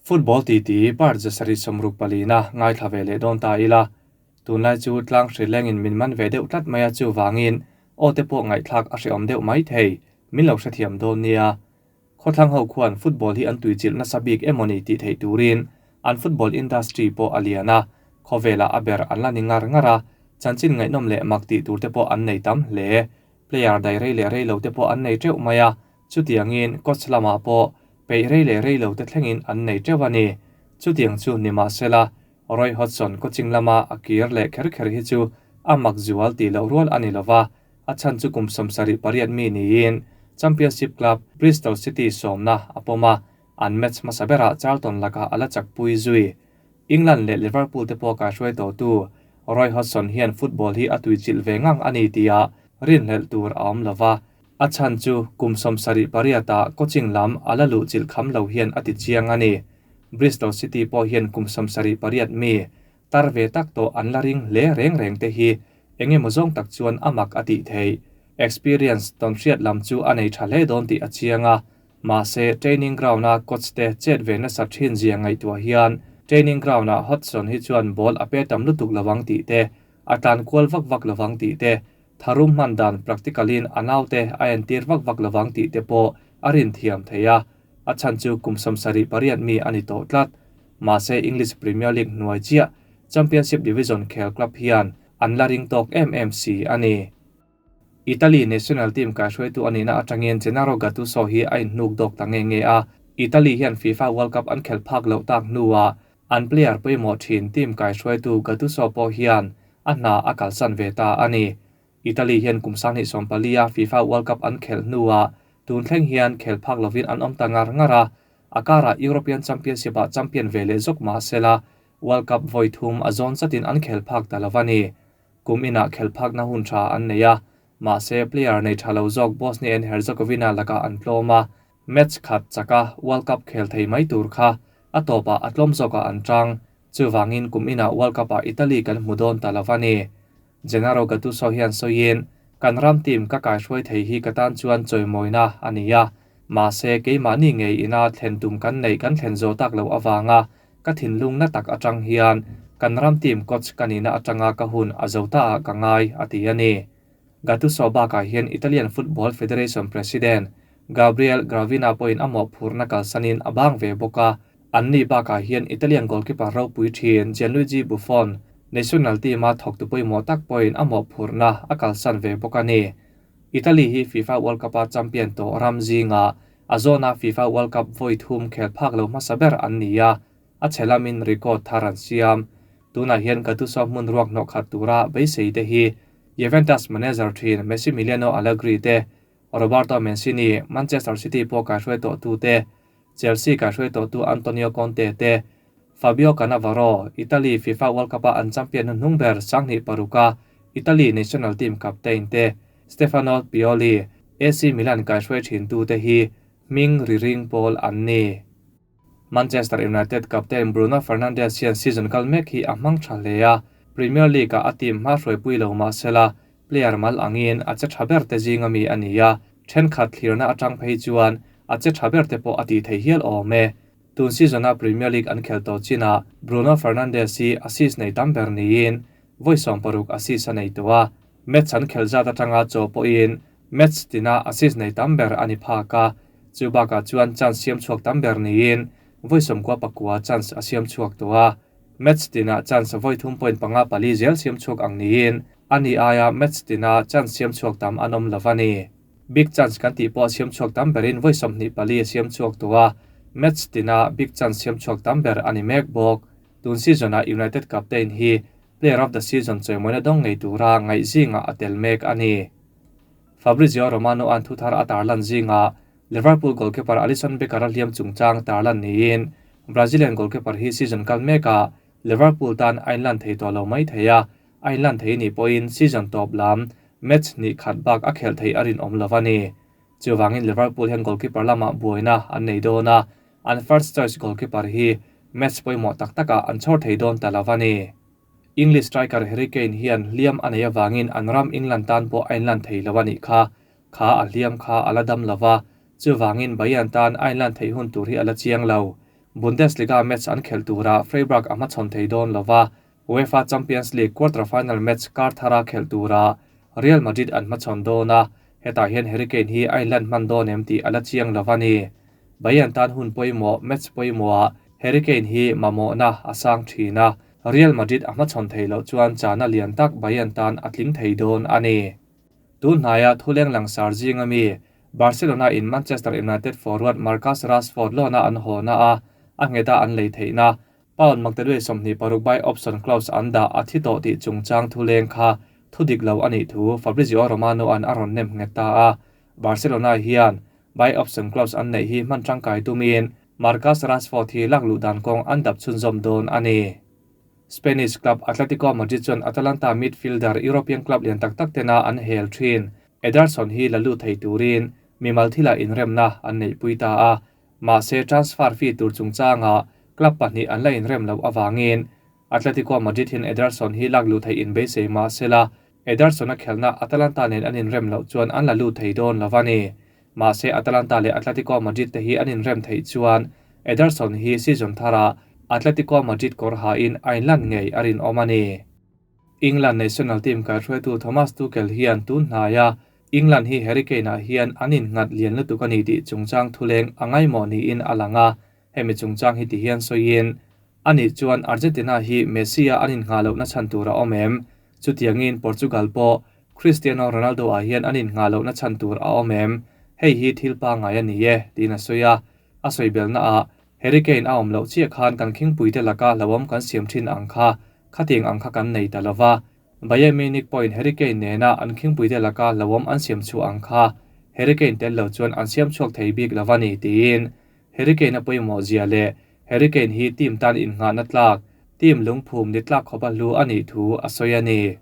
Football titi part zasarih sawmruk palina ngaithla ve leh dawn ta ila. Tunlai chu tlang hrilengin min man ve deuh tlat mai a chuvangin aw te pawh ngaihthlak a hrehawm deuh mai thei, min lo hrethiam dawn nia. Khawthlang ho khuan football hi an tuichilh nasa bik emawni tih theih turin an football industry pawh a lian a, khawvelah a ber an la ni ngar ngar a, chanchin ngaihnawm leh mak tih tur te pawh an nei tam hle. Player dai rei leh rei lo te pawh an nei teuh mai a, chutiangin coach lamah pawh peih rei leh rei lo te thlengin an nei teuh a ni. Chutiang chu nimahsela, Roy Hodgson coaching lama a kir leh kher kher hi chu a mak zual tih loh rual a ni lova, a chhan chu kum 78 mi niin Championship club Bristol City sawmna a pawm a, an match hmasa berah Charlton lakah a la chakpui zui. England leh Liverpool te pawh kaihruai tawhtu Roy Hodgson hian football hi a tuichilh ve ngang a ni tia rinhlelh tur a awm lova, a chhan chu kum 78 ah coaching lam a la luhchilh kham lo hian a ti chiang a ni. Bristol City pawh hian kum 78 mi tar ve tak tawh an la ring hle reng reng te hi eng emaw zawng tak chuan a mak a tih theih. Experience tawn hriat lam chu a nei tha hle dawn tih a chiang a, mahse training ground a coach te chet ve nasa thin zia ngaihtuah hian training ground ah Hodgson hi chuan ball a pe tam lutuk lovang tih te, a tlan kual vak vak lovang tih te, tharum hman dan practical in a naute a entir vak vak lovang tih te pawh a rin thiam thei a, a chhan chu kum 78 mi a ni tawh tlat. Mahse English Premier League hnuai chiah Championship Division khel club hian an la ring tawk em em si a ni. Italy national team kaihruaitu a nihna atangin Gennaro Gattuso hi a inhnuk dawk ta nge nge a, Italy hian FIFA World Cup an khelh phak loh tak hnuah an player pawimawh thin team kaihruaitu Gattuso pawh hian a hna a kalsan ve ta a ni. Italy hian kum 2014 a FIFA World Cup an khelh hnuah tun thleng hian khel phak lovin an awm ta ngar ngar a, a karah European Championship ah champion ve leh zawk mahsela World Cup vawi thum a zawn zatin an khel phak ta lo a ni. Kum inah khel phakna hun tha an nei a, mahse player nei tha lo zawk Bosnia and Herzegovina lakah an tlawm a, match khat chaka World Cup khel thei mai tur kha a tawpah a tlawm zawkah an tang, chuvangin kum inah World Cup ah Italy kan hmu dawn ta lo a ni. Gennaro Gattuso hian sawiin, Kan ram team ka kaihruai thei hi ka tan chuan chawimawina a ni a, mahse keimahni ngei ina thlen tum kan neih kan thlen zawh tak loh avanga ka thinlung na tak atang hian kan ram team coach ka nihna atanga ka hun a zo ta ah ka ngai a ti a ni. Gattuso bakah hian Italian Football Federation President Gabriel Gravina pawhin a mawhphurhna kalsanin a bang ve bawk a, anni bakah hian Italian goalkeeper ropui thin Gianluigi Buffon, national team a thawktu pawimawh tak pawhin a mawhphurhna a kalsan ve bawk a ni. Italy hi FIFA World Cup a champion tawh ram zinga a zawna FIFA World Cup vawi thum khel phak lo hmasa ber an ni a, a chhe lamin record thar an siam. Tunah hian Gattuso hmun ruak hnawh khat tura beisei te hi Juventus manager thin Massimiliano Allegri te, Roberto Mancini, Manchester City pawh kaihruai tawhtu te, Chelsea kaihruai tawhtu Antonio Conte te, Fabio Cannavaro, Italy FIFA World Cup a an champion hnuhnung ber 2006 a Italy national team captain te, Stefano Pioli, AC Milan kaihruai thintu te hi hming ri ring pawl an ni. Manchester United captain Bruno Fernandes hian season kal mek hi a hmang tha hle a, Premier League ah a team hma hruaipui lo mahsela player mal angin a che tha ber te zinga mi a ni a, thenkhat thlirna atang phei chuan a che tha ber te pawh a ti thei hial awm e. Tun season a Premier League an khel tawh chinah Bruno Fernandes hi assist nei tam ber niin vawi 16 assist a nei tawh a, match an khel zat atanga chaw pawhin match tina assist nei tam ber a ni phak a, chu bakah chuan chance siam chhuak tam ber niin vawi 99 chance a siam chhuak tawh a, match tina chance vawi 3.54 zel siam chhuak ang niin ani aia match tina chance siam chhuak tam an awm lo a ni. Big chance kan tih pawh siam chhuak tam berin vawi 24 siam chhuak tawh a, match tina big chance siam chhuak tam ber a ni mek bawk. Tun season ah United captain hi player of the season chawimawina dawng ngei tura ngaih zinga a tel mek a ni. Fabrizio Romano an thu thar a tarlan zinga Liverpool goalkeeper Alisson Becker a hliam chungchang tarlan niin Brazilian goalkeeper hi season kal meka Liverpool tan a inlan thei tawh lo mai thei a, a inlan thei ni pawhin season tawp lam match hnih khat bak a khel thei a rin awm lo a ni. Chuvangin Liverpool hian goalkeeper lamah buaina an nei dawn a, an first choice goalkeeper hi match pawimawh tak takah an chhawr thei dawn ta lo a ni. English striker Harry Kane hian hliam a nei avangin an ram England tan pawh a inlan thei lo a nih kha, kha a hliam kha a la dam lo va, chuvangin Bayern tan a inlan theih hun tur hi a la chiang lo. Bundesliga match an khelh turah Freiburg a hmachhawn thei dawn lo va, UEFA Champions League quarter-final match kar thara khelh turah Real Madrid an hmachhawn dawn a, hetah hian Harry Kane hi a inlan hman dawn em tih a la chiang lo a ni. Bayern tan hun pawimawh match pawimawhah Harry Kane hi mamawhna a sang thin a, Real Madrid a hmachhawn thei loh chuan chana lian tak Bayern tan a tling thei dawn a ni. Tun hnaia thuleng langsar zinga mi Barcelona in Manchester United forward Marcus Rashford lawna an hawna a, a ngheta an lei theihna Pound maktaduai 26 buy option clause an dah a thi tawh tih chungchang thuleng kha thu dik lo a nih thu Fabrizio Romano an a rawn nem nghet ta a. Barcelona hian buy option clause an neih hi hman tangkai tumin Marcus Rashford hi lak luh dan kawng an dap chhunzawm dawn a ni. Spanish club Atletico Madrid chuan Atalanta midfielder European club lian tak tak tena an hel thin Ederson hi la lut thei turin mimal thilah inremna an neihpui ta a. Mahse transfer fee tur chungchanga club pahnih an la inrem loh avangin Atletico Madrid hian Ederson hi lak luh theih inbeisei mahsela Ederson a khelhna Atalanta nen an inrem loh chuan an la lut thei dawn lo a ni. Mahse Atalanta leh Atletico Madrid te hi an inrem theih chuan Ederson hi season tharah Atletico Madrid kawr hain a inlan ngei a rinawm a ni. England national team kaihruaitu Thomas Tuchel hian tun hnaia England hi Harry Kane ah hian an innghat lian lutuk a ni tih chungchang thuleng a ngaimawh niin a lang a, hemi chungchang hi ti hian sawiin, Ani chuan Argentina hi Messi a an innghah lohna chhan tur a awm em? Chutiangin Portugal pawh Cristiano Ronaldo ah hian an innghah lohna chhan tur a awm em? Hei hi thil pangngai a ni e, tiin a sawi a. A sawi belna ah, Harry Kane a awm loh chiah khan kan khingpuite laka hlauhawm kan siam thin ang kha, khatiang ang kha kan nei ta lova. Bayern Munich pawhin Harry Kane nena an khingpuite laka hlauhawm an siam chhuah ang kha Harry Kane tel lo chuan an siam chhuak thei bik lo a ni, tiin Harry Kane a pawimawh zia leh Harry Kane hi team tan innghahna tlak, team lungphum ni tlak khawpa hlu a nih thu a sawi a ni.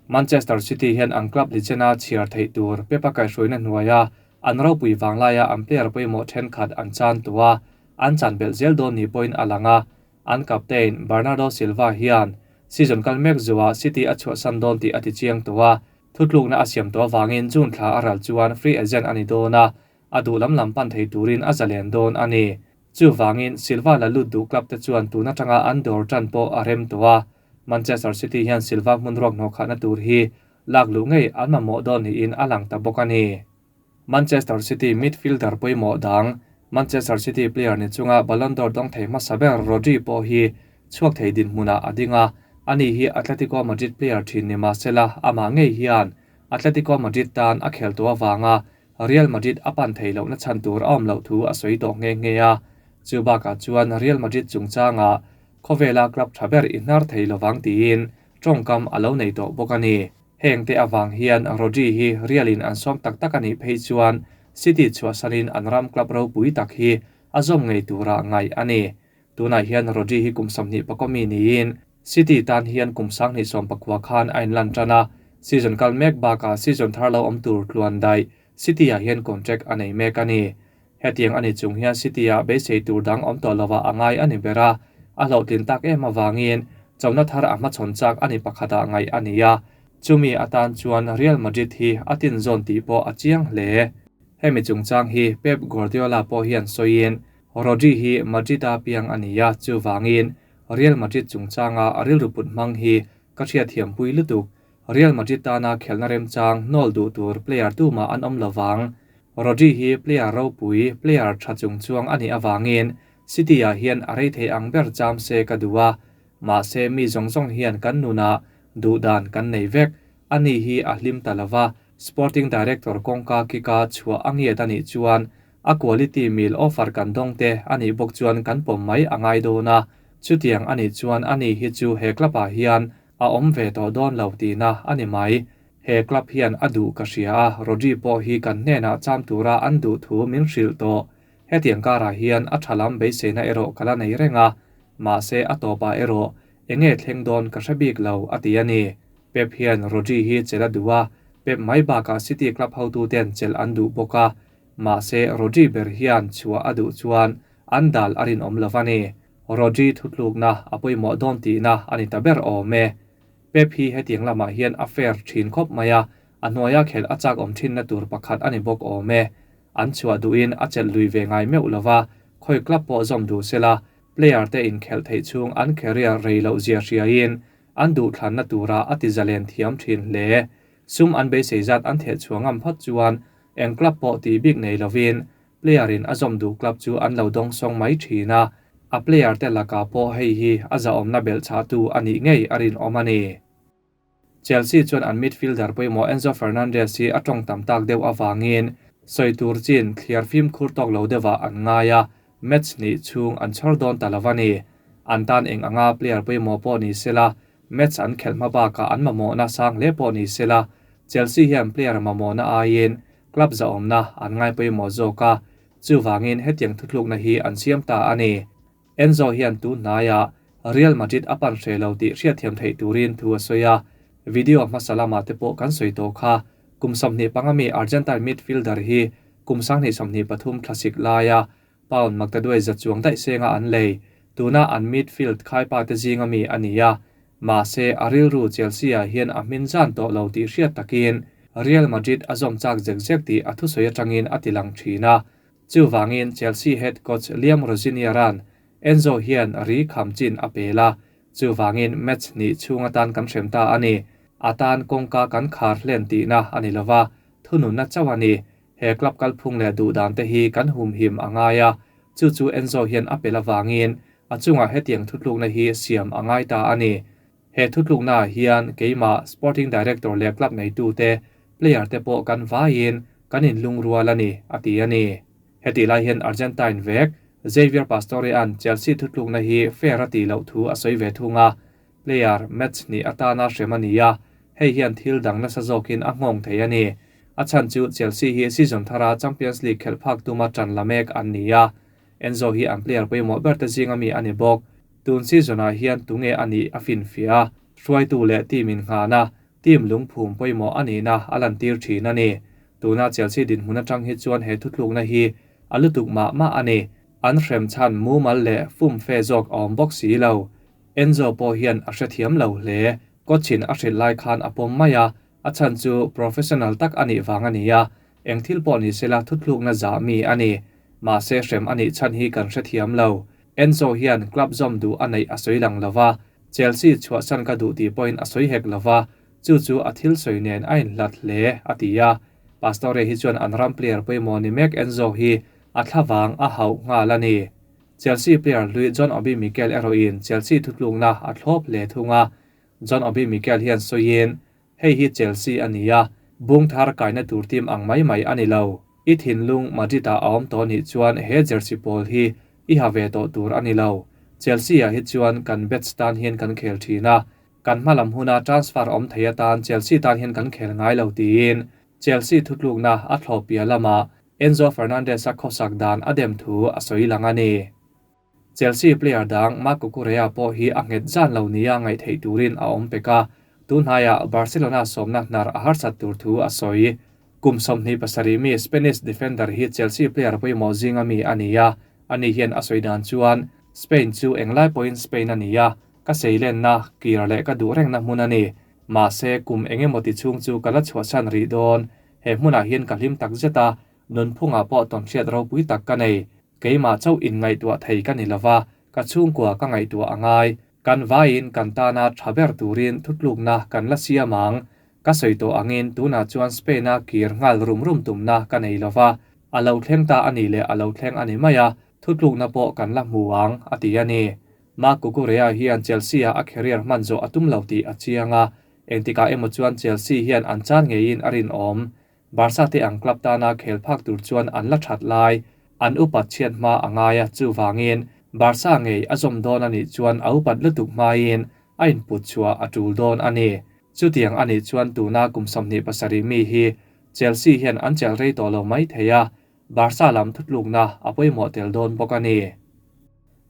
Manchester City hian an club legend-a chhiar theih tur Pep a kaihhruaina hnuaia an ropui vanglaia an player pawimawh thenkhat an chan tawh a, an chan belh zel dawn ni pawhin a lang a. An captain Bernardo Silva hian season kal mek zuah City a chhuahsan dawn tih a ti chiang tawh a, thutlukna a siam tawh avangin June thla a ral chuan free agent a ni dawn a, a duh lam lam pan thei turin a zalen dawn a ni. Chuvangin Silva la lut duh club te chuan tun atanga an dawr tan pawh a rem tawh a, Manchester City hian Silva hmun ruak hnawhkhahna tur hi lak luh ngei an mamawh dawn niin a lang ta bawk a ni. Manchester City midfielder pawimawh dang, Manchester City player ni chunga Ballon d'Or dawng thei hmasa ber Rodri pawh hi chhuak thei dinhmunah a ding a, ani hi Atletico Madrid player thin ni mahsela amah ngei hian Atletico Madrid tan a khel tawh avanga Real Madrid a pan thei lohna chhan tur a awm loh thu a sawi tawh nghe nghe a. Chu bakah chuan Real Madrid chungchangah khawvela club tha ber i hnar thei lovang tiin tawngkam a lo nei tawh bawk a ni. Heng te avang hian Rodri hi Real in an sawm tak tak a nih phei chuan City chhuahsanin an ram club ropui tak hi a zawm ngei tura ngaih a ni. Tunah hian Rodri hi kum 20 pakua mi niin City tan hian kum 2019 khan a inlan tan a, season kal mek bakah season thar lo awm tur tluan daih City ah hian contract a nei mek a ni. Hetiang a ni chung hian City ah beisei tur dang awm tawh lovah a ngai a ni ber a, a hlawhtlin tak em avangin chona thar a hmachhawn chak a ni pakhatah ngaih a ni a, chumi atan chuan Real Madrid hi a tin zawn tih pawh a chiang hle. Hemi chungchang hi Pep Guardiola pawh hian sawiin Rodri hi Madrid-a piang a ni a, chuvangin Real Madrid chungchanga a rilru put hmang hi ka hriatthiampui lutuk. Real Madrid tana khelhna remchang hnawl duh tur player tumah an awm lovang. Rodri hi player ropui, player tha chungchuang a nih avangin City-ah hian a rei thei ang ber cham se ka duh a, mahse mi zawng zawng hian kan nunah duh dan kan nei vek. Ani hi a hlim ta lova, Sporting Director kawngka kika chhuah a ngiat a nih chuan a quality mil offer kan dawng te a nih bawk chuan kan pawm mai a ngai dawn a, chutiang a nih chuan ani hi chu he club-ah hian a awm ve tawh dawn lo tihna a ni mai. He club hian a duh ka hria a, Rodri pawh hi kan hnenah cham tura an duh thu min hrilh tawh. Hetiang karah hian a tha lam beiseina erawh ka la nei reng a, mahse a tawpah erawh enge thleng dawn ka hre bik lo a ti a ni. Pep hian Rodri hi chelh a duh a, Pep mai bakah City club hotuten chelh an duh bawk a, mahse Rodri ber hian chhuah a duh chuan an dal a rinawm lo a ni. Rodri thutlukna a pawimawh dawn tihna a ni ta ber awm e. Pep hi hetiang lamah hian a fair thin khawp mai a, a hnuaia khelh a chak awm thinna tur pakhat a ni bawk awm e. An chhuah duhin a chelh lui ve ngai meuh lova, Khawi club pawh zawm duh sela, player te inkhelh theih chhung an career rei loh zia hriain an duhthlanna tura a ti zalen thiam thin hle. Sum an beisei zat an theh chhuah ngam phawt chuan eng club pawh tih bik nei lovin player in a zawm duh club chu an lo dawng sawng mai thin a, a player te lakah pawh hei hi a zahawmna belhchhahtu a nih ngei a rinawm a ni. Chelsea chuan an midfielder pawimawh Enzo Fernandez hi a tawng tam tak deuh avangin sawi tur chin thliar fimkhur tawk lo deuhah an ngai a, match hnih chhung an chhawr dawn ta lo a ni. An tan eng anga player pawimawh pawh ni sela, match an khelh hma bakah an mamawhna sang hle pawh ni sela, Chelsea hian player mamawhna aiin club zahawmna an ngai pawimawh zawk a, chuvangin hetiang thutlukna hi an siam ta a ni. Enzo hian tun hnaiah Real Madrid a pan hreh lo tih hriatthiam theih turin thu a sawi a, video hmasa lamah te pawh kan sawi tawh kha. Kum 25 mi Argentine midfielder hi kum 2023 thlasik laia pound maktaduai za chuang daih senga an lei. Tuna an midfield khaipa te zinga mi a ni a, mahse a rilru Chelsea-ah hian a hmin zan tawh lo tih hriat takin Real Madrid a zawm chak zek zek tih a thusawi atangin a tilang thin a. Chuvangin Chelsea head coach Liam Rosenior-a'n Enzo hian ri kham chin a pel a, chuvangin match hnih chhung atan kan hrem ta a ni. A tan kawngka kan khar hlen tihna a ni lova, thununna chauh a ni. He club kalphung leh duhdan te hi kan humhim a ngai a, chu chu Enzo hian a pel avangin a chungah hetiang thutlukna hi siam a ngai ta a ni. He thutluknaah hian keimah, sporting director leh club neitute, player te pawh kan vaiin kan inlungrual a ni, a ti a ni. Hetih lai hian Argentine vek Javier Pastore-a'n Chelsea thutlukna hi fair a tih loh thu a sawi ve thung a, player match hnih atana hrem a ni a, hei hian thil dang nasa zawkin a nghawng thei a ni. A chhan chu Chelsea hi season thara Champions League khelh phak tuma ṭan la mek an ni a, Enzo hi an player pawimawh ber te zinga mi a ni bawk. Tun season-ah hian tunge a nih a finfiah a, hruaitu leh team innghahna, team lungphum pawimawh a nihna a lantir thin a ni. Tuna Chelsea dinhmun atang hi chuan he thutlukna hi a lutuk mah mah a ni. An hrem chhan mumal leh fumfe zawk a awm bawk si lo. Enzo pawh hian a hrethiam lo hle. Coach-in a hrilh lai khan a pawm mai a, a chhan chu professional tak a nih vang a ni a, eng thil pawh ni sela thutlukna zah mi a ni. Mahse hrem a nih chhan hi kan hrethiam lo. Enzo hian club zawm duh a neih a sawi lang lo va, Chelsea chhuahsan ka duh tih pawhin a sawi hek lo va, chu chu a thil sawi nen a inhlat hle, a ti a. Pastore hi chuan an ram player pawimawh ni mek Enzo hi a thlavang a hauh nghal a ni. Chelsea player hlui John Obi Mikel erawhin Chelsea thutlukna a thlawp hle thung a. John Obi Mikel hian sawiin, Hei hi Chelsea a ni a, bung thar kaina tur team ang mai mai a ni lo. I thinlung Madrid-ah a awm tawh nih chuan he jersey pawl hi i ha ve tawh tur a ni lo. Chelsea-ah hi chuan kan bets tan hian kan khel thin a, kan hma lam huna transfer awm thei atan Chelsea tan hian kan khel ngai lo tiin Chelsea thutlukna a thlawh piah lamah Enzo Fernandez-a khawsak dan a dem thu a sawi lang a ni. Chelsea player dang Marc Cucurella pawh hi a nghet zan lo nia ngaih theih turin a awm pek a, tunhnaiah Barcelona sawmna hnar a harsat tur thu a sawi. Kum 27 mi Spanish defender hi Chelsea player pawimawh zinga mi a ni a, ani hian a sawi dan chuan, Spain chu englai pawhin Spain a ni a, ka seilenna, kir leh ka duh rengna hmun a ni. Mahse, kum engemaw ti chhung chu ka la chhuahsan rih dawn. He hmunah hian ka hlim takzet a, nunphungah pawh tawnhriat ropui tak ka nei. Keimah chauh inngaihtuah thei ka ni lova, ka chhungkua ka ngaihtuah a ngai. Kan vaiin kan tana tha ber turin thutlukna kan la siam ang. Ka sawi tawh angin tunah chuan Spain-a kir nghal rum rum tumna ka nei lova, a lo thleng ta a nih leh a lo thleng a ni mai a, thutlukna pawh kan la hmu ang, a ti a ni. Marc Cucurella hian Chelsea-ah a career hman zawh a tum lo tih a chiang a, engtikah emaw chuan Chelsea hian an chan ngeiin a rinawm. Barca te ang club tana khel phak tur chuan an la that lai, an upat chhiat hma a ngai a, chuvangin Barca ngei a zawm dawn a nih chuan a upat lutuk hmain a input chhuah a tul dawn a ni. Chutiang a nih chuan tuna kum 27 mi hi Chelsea hian an chelh rei tawh lo mai thei a, Barca lam thutlukna a pawimawh tel dawn bawk a ni.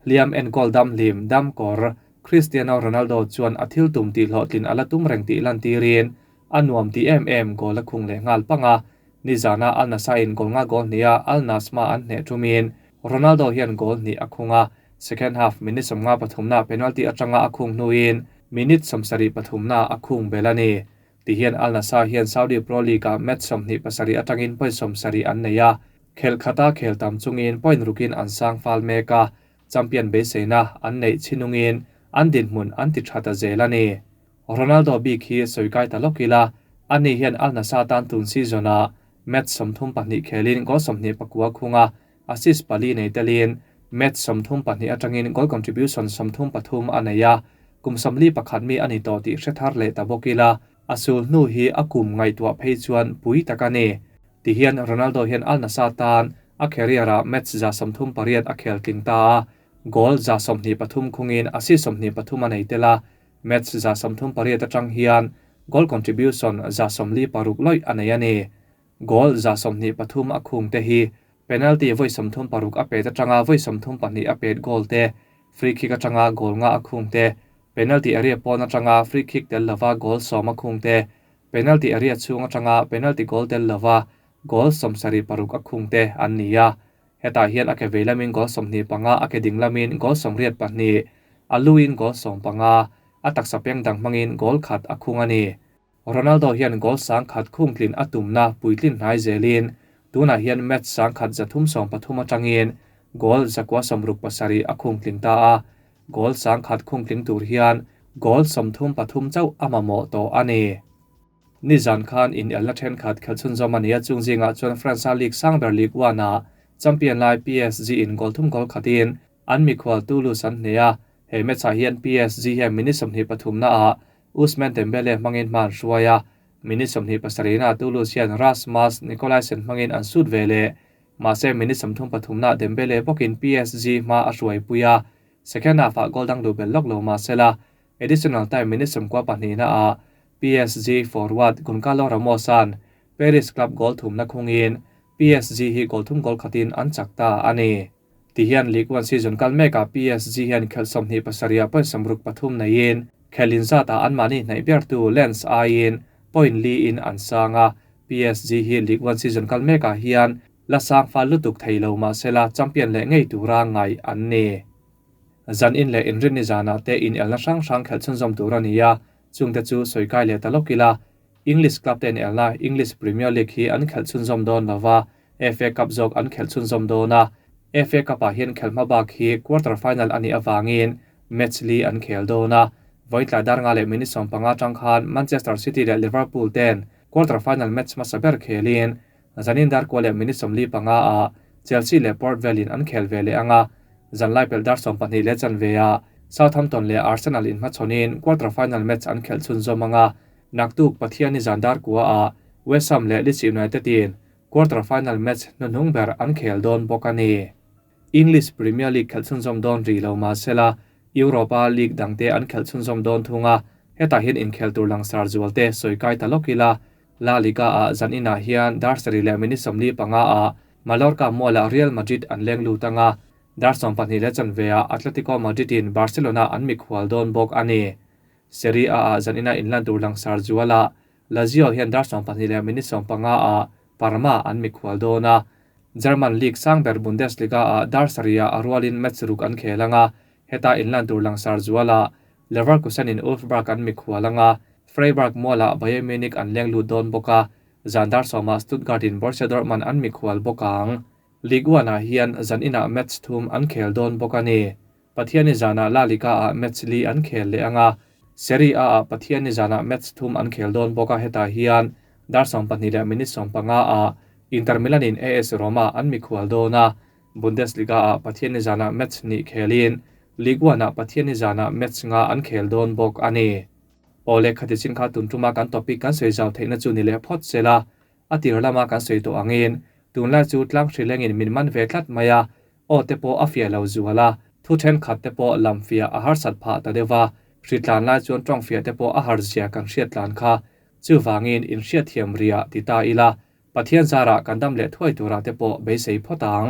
Hliam enkawl dam hlim, dam kawr, Cristiano Ronaldo chuan a thil tum tih hlawhtlin a la tum reng tih lantirin a nuam ti em em goal a khung leh nghal pang a. Nizana Al Nassr-in goal nga goal hniha Al Nassr an hneh thumin Ronaldo hian goal hnih a khung a, second half minute 53-na penalty atanga a khung hnuin minute 73-na a khung bel a ni. Tihian Al Nassr hian Saudi Pro League-ah match 27 atangin point 70 an nei a. Khelh khata khel tam chungin point rukin an sang fal mek a, champion beiseina an neih chinungin an dinhmun an ti tha ta zel a ni. Ronaldo bik hi sawi kai ta lawk ila, ani hian Al Nassr tan tun season-ah match 32 khelin goal 29 khung a, assist 4 nei telin match 32 atangin goal contribution 33 a nei a, kum 41 mi ani tawh tih hre thar leh ta bawk ila, a sul hnu hi a kum ngaihtuah phei chuan pui tak a ni. Ti hian Ronaldo hian Al Nassr tan a career-ah match 138 a khel tling ta a, goal 123 khungin assist 23 a nei tel a, match 138 atang hian goal contribution 146 lawih a nei a ni. Goal 123 a khung te hi penalty vawi 36 a pet atanga vawi 32 a pet goal te, free kick atanga goal nga a khung te, penalty area pawn atanga free kick tel lova goal 10 a khung te, penalty area chhung atanga penalty goal tel lova goal 76 a khung te an ni a. Hetah hian a ke vei lamin goal 25, a ke ding lamin goal 82, a luin goal 15, a taksa peng dang hmangin goal khat a khung a ni. Ronaldo hian goal sang khat khung tlin a tumna puitlin hnai zelin tunah hian match sang khat 333 atangin goal 167 a khung tling ta a, goal sang khat khung tling tur hian goal 33 chauh a mamawh tawh a ni. Nizan khan in elna then khat khelchun zawm a ni a, chung zingah chuan France League Sangber League 1 a champion lai PSG in goal thum goal khatin an mikhual Toulouse an hne a. He match ah hian PSG hian minute 23 na a Ousmane Dembele hmangin hman hruai a, minute 27 na Toulouse hian Rasmus Nicolaisen hmangin an sut ve le. Mahse minute 33 na Dembele bawkin PSG hma a hruai pui a, second half ah goal dang lu bel lawk lo mahsela additional time minute 22 na a PSG forward Goncalo Ramos an Paris club goal thum na khungin PSG hi goal thum goal khatin an chak ta a ni. Ti hian League 1 season kal meka PSG hian khel 27 point 63 neiin khelin zata an mani hnai ber tu Lens aiin point li in an sanga. PSG hi League 1 season kal meka hian la sang fa lutuk theilo ma sela champion le ngei tura ngai an ni. Zan in le inrin ni zana te in elna hrang hrang khel chhunzawm tur a ni a, chungte chu sawikai leh ta lawk ila. English club ten elna English Premier League hi an khel chhunzawm dawn lova, FA Cup zawk an khel chhunzawm dawn a. FA Cup ah hian khelhma bak hi quarter final ani awangin match li an khel dawn a. Vawi tlai dar nga leh minute 15 tang khan Manchester City leh Liverpool ten quarter final match hmasa ber khelin zanin dar kua leh minute 45 a Chelsea leh Port Vale in an khel ve leh anga. Zanlai pel dar 12 leh chanve a Southampton leh Arsenal in hmachhawnin quarter final match an khel chhunzawm anga. Naktuk Pathiani zan dar kua a West Ham leh Leeds United in quarter final match hnuhnung ber an khel dawn bawk a ni. English Premier League khel chhunzawm dawn ri lo mahsela Europa League dangte an khel chhunzawm dawn thunga, hetah hian inkhel tur langsar zualte sawi kai ta lawk ila. La Liga ah zan inah hian dar sarih leh minute 45 a Mallorca mualah Real Madrid an leng lut anga, dar 12 leh chanve ah Atletico Madrid in Barcelona an mikhual dawn bawk a ni. Serie A ah zan inah inlan tur langsar zuala Lazio hian dar 12 leh minute 15 a Parma an mikhual dawn a. German League Sangber Bundesliga ah dar sarih ah a rualin match ruk an khel anga, heta inlan tur langsar zuala Leverkusen in Wolfsburg an mikhual anga, Freiburg mualah Bayern Munich an leng lut dawn bawk a, zan dar sawmah Stuttgart in Borussia Dortmund an mikhual bawk ang. Ligue 1 ah hian zan inah match thum an khel dawn bawk a ni. Pathiani zanah La Liga ah match li an khel leh anga, Serie A ah Pathiani zanah match thum an khel dawn bawk a, hetah hian dar 12 leh minute 15 ah Inter Milan in AS Roma an mikhual dawn a. Bundesliga ah Pathiani zanah match ni khelin Ligue 1 ah Pathiani zanah match nga an khel dawn bawk a ni. Awle khati chin kha tun tuma kan topic kan sawi zau theihna chu ni leh phawt sela, a tir lama kan sawi tawh angin tunlai chu tlang hrilengin min man ve tlat mai a, aw te pawh a fia lo zuala, thu then khat te pawh lam fia a har sat phah ta deuha, hritlan lai chuan tawng fia te pawh a har zia kan hriat tlan kha, chu wangin in hriat thiam ria ti ta ila, Pathian zara kan dam leh thuai tura te pawh beisei phawt ang.